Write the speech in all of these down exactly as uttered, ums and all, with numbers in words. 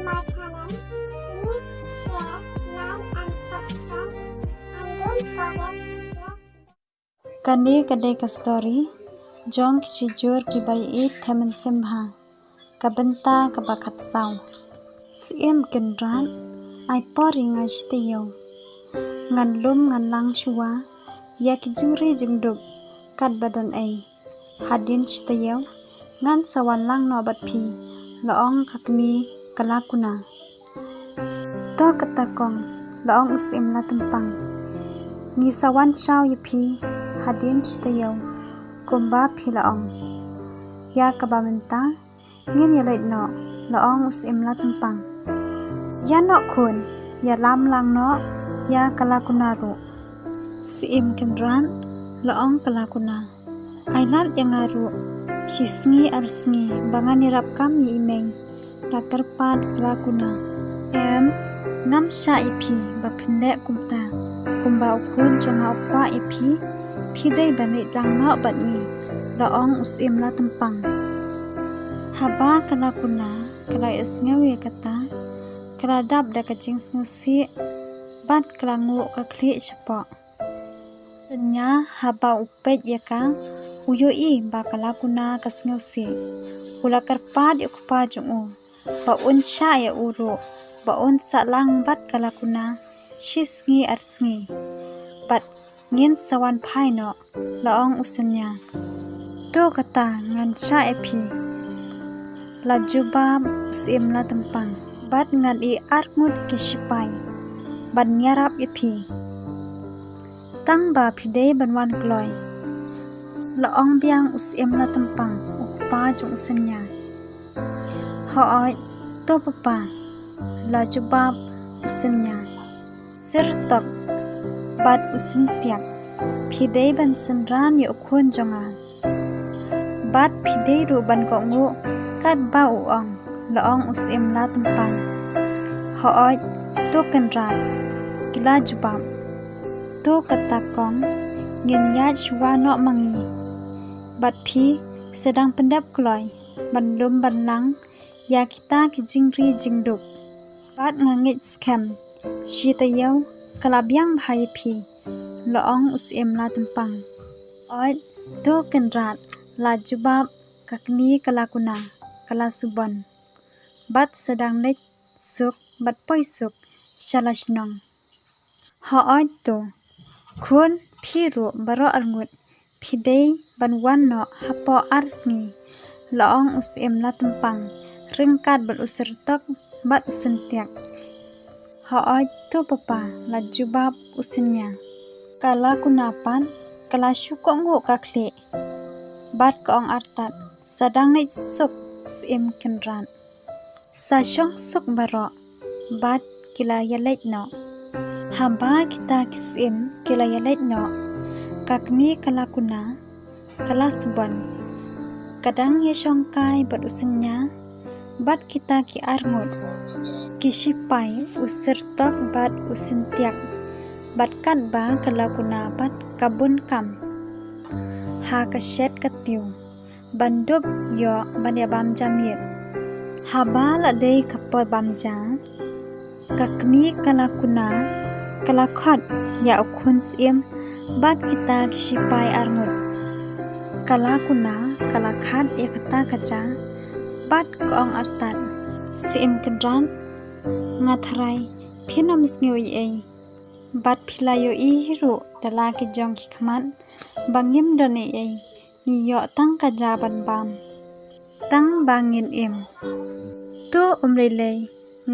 my channel, please share, like and subscribe. And don't forget to press Kane ka dei ka story jong ki shijur kiba ïeit ha mynsiem bha. Ka bynta kaba khatsaw. Syiem Kynrad, ai por ïa nga shi taïew. Ngan lum ngan lang shuwa ïa ki jingri jingdup katba don ei. Hadien shi taïew ngan sa wan lang noh bad phi, la ong ka kmie ka la kuna. To kata kong, la ong u syiem la tympang. Ngi sa wan shaw ïa phi hadien shi taïew kumba phi la ong. Ïa kaba mynta ngin ïaleit noh, la ong u syiem la tympang. Ïa noh khun, ïalam lang noh ïa ka la kuna ruh. Syiem Kynrad, la ong ka la kuna. Ai lad ïa nga ruh shi sngi ar sngi ba ngan ïarap kam ïa i mei, la kyrpad ka la kuna. Em, ngam shah ïa phi ba phin leh kumta. Kumba u khun jong nga u kwah ïa phi, phi dei ban leit lang noh bad ngi, la ong u syiem la tympang. Haba ka la kuna ka la ïohsngew ïa kata, ka la dap da ka jingsngewsih bad ka la nguh ka khlieh shapoh. Synñia haba u peit ïa ka, u ïohi ba ka la kuna ka sngewsih. U la kyrpad ïa u kpa jong u ba un shah ïa u ruh ba un sah lang bad ka la kuna shi sngi ar sngi. Bad ngin sa wan phai noh, la ong u synñia. To kata ngan shah ïa phi, la jubab u syiem la tympang. Bad ngan ïeh arngut ki shipai ban ïarap ïa phi. Tang ba phi dei ban wan kloi, la ong biang u syiem la tympang, u kpa jong u synñia. Hooid to papa, la jubab u synñia. Syrtok bad u syntiak, phi dei ban synran ïa u khun jong nga. Bad phi dei ruh ban kohnguh katba u ong, la ong u syiem la tympang. Hooid to Kynrad, ki la jubab. To kata kong, ngin ïaid shuwa noh ma ngi. Bad phi sa dang pyndep kloi ban lum ban lang ïa kita ki jingri jingdup. Bad nga ngeit skhem shi taïew ka la biang bha ïa phi, la ong u syiem la tympang. Hooid to Kynrad, la jubab ka kmie ka la kuna ka la Subon. Bad sa dang leit suk bad poi suk sha la shnong. Hooid to khun, phi ruh baroh arngut phi dei ban wan noh hapoh ar sngi, la ong u syiem la tympang ryngkat bad u Syrtok bad u Syntiak. Hooid to papa, la jubab u synñia. Ka la kuna pat ka la shu kohnguh ka khlieh bad ka ong artat, sa dang leit suk syiem Kynrad. Sa shong suk baroh bad ki la ïaleit noh. Haba kita ki syiem ki la ïaleit noh, ka kmie ka la kuna ka la Subon ka dang ïashongkai bad u synñia bad kita ki arngut ki shipai, u Syrtok bad u Syntiak. Bad katba ka la kuna pat ka bun kam ha ka shet ka tiew ban dup ïoh ban ïa bam ja miet. Haba la dei ka por bam ja, ka kmie ka la kuna ka la khot ïa u khun syiem bad kita ki shipai arngut. Ka la kuna ka la khot ïa kata ka ja bad ka ong artat, Syiem Kynrad, nga tharai phin ym sngew ei ei. Bad phi la ïohi ruh da la ki jong ki khmat ba ngim don ei ei, ngi ïoh tang ka ja ban bam tang ba ngin im. To um lei lei,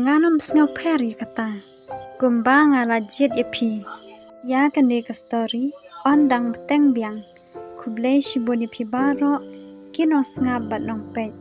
ngan ym sngew pher ïa kata. Kumba nga la jied ïa phi ïa kane ka story, yn dang bteng biang. Khublei shibun ïa phi baroh ki nongsngap bad nongpeit.